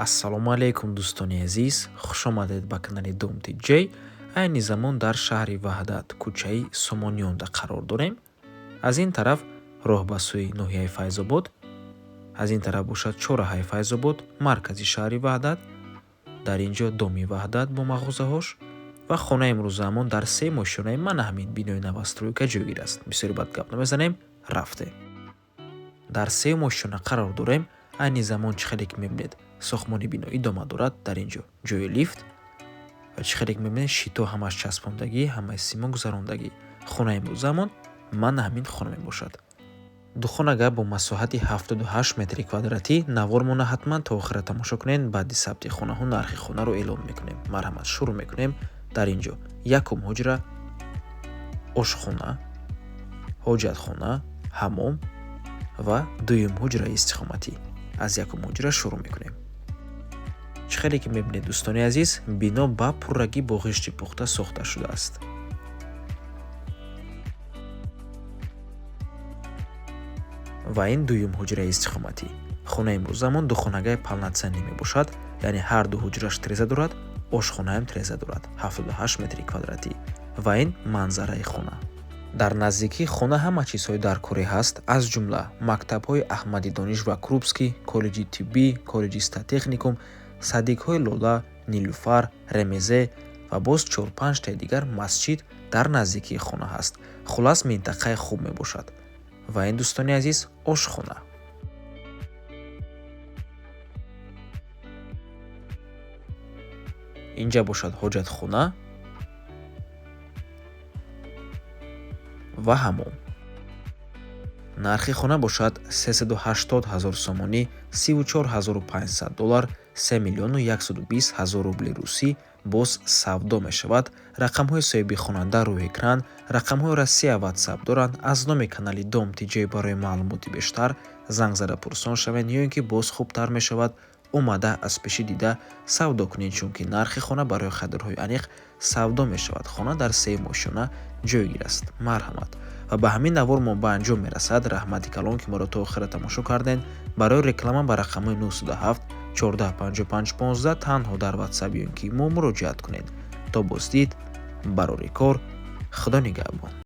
Ассалому алайкум, дӯстони азиз, хушомадед ба канали Дом Тиҷей. Айни замон дар шаҳри Ваҳдат, кӯчаи Сомониёнда қарор дорем. Аз ин тараф роҳ ба сӯи ноҳияи Файзобод, аз ин тараф бошад чорраҳаи Файзобод, маркази шаҳри Ваҳдат. Дар ин ҷо Доми Ваҳдат бо мағозаҳош ва хонаи имрӯзаамон дар се мошинаи мана ҳамин бинои новостройка ҷойгир аст. Бисёри бад гап намезанем, рафтем. Дар се мошина қарор дорем. Айни замон чӣ хеле ки мебинед, сохтмони бино идома дорад. Дар ин ҷо ҷои лифт ва чӣ хеле ки мебинед, щит о ҳамаш часпондагӣ, ҳамаи симо гузарондагӣ. Хонаи имрӯзаамон мана ҳамин хона мебошад. Духонага бо масоҳати 78 метри квадратӣ. Навормона ҳатман то охира тамошо кунед. Баъди сабти хонаҳо нархи хонаро эълон мекунем. Марҳамат, шурӯъ мекунем. Дар ин ҷо якум ҳуҷра, ошхона, ҳоҷатхона, ҳамом ва дуюм ҳуҷраи истиқоматӣ. Аз якум ҳуҷра шурӯъ мекунем. Чӣ хеле ки мебинед, дӯстони азиз, бино ба пуррагӣ бо ғишти пухта сохта шудааст. Ва ин дуюм ҳуҷраи истиқоматӣ. Хонаи имрӯзамон духонагаи полноценный мебошад, яъне ҳар ду ҳуҷраш треза дорад, ошхонаам треза дорад, 78 метри квадратӣ. Ва ин манзараи хона. Дар наздикии хона ҳама чизҳои даркорӣ ҳаст, аз ҷумла мактабҳои Аҳмади Дониш ва Крупский, коллеҷи тиббӣ, коллеҷи статехникум, садик ҳои Лола, Нилуфар, Ремезе ва боз чор-панҷтаи дигар масҷид дар наздикии хона ҳаст. Хуллас, минтақаи хуб мебошад. Ва ин, дӯстони азиз, ошхона. Инҷа бошад ҳоҷатхона ва ҳамом. Нархи хона бошад 380 ҳазор сомонӣ, 34 500 доллар, 3 миллиону 120 ҳазор рубли русӣ. Боз савдо мешавад. Рақамҳои соҳиби хона дар рӯи экран, рақамҳои Россия Ватсап доранд. Аз номи канали Дом Тиҷей барои маълумоти бештар занг зада пурсон шавед ё ин ки боз хубтар мешавад омада аз пеши дида савдо кунед, чунки нархи хона барои харидорҳои аниқ савдо мешавад. Хона дар сеюм ошёна ҷойгир аст. Марҳамат. Ва ба ҳамин навор мо ба анҷом мерасад. Раҳмати калон, ки моро то охира тамошо кардед. Барои реклама ба рақамҳои 907 14 55 15 танҳо дар Ватсап ё ин ки мо муроҷиат кунед. То боздид, барори кор, Худо нигаҳбон.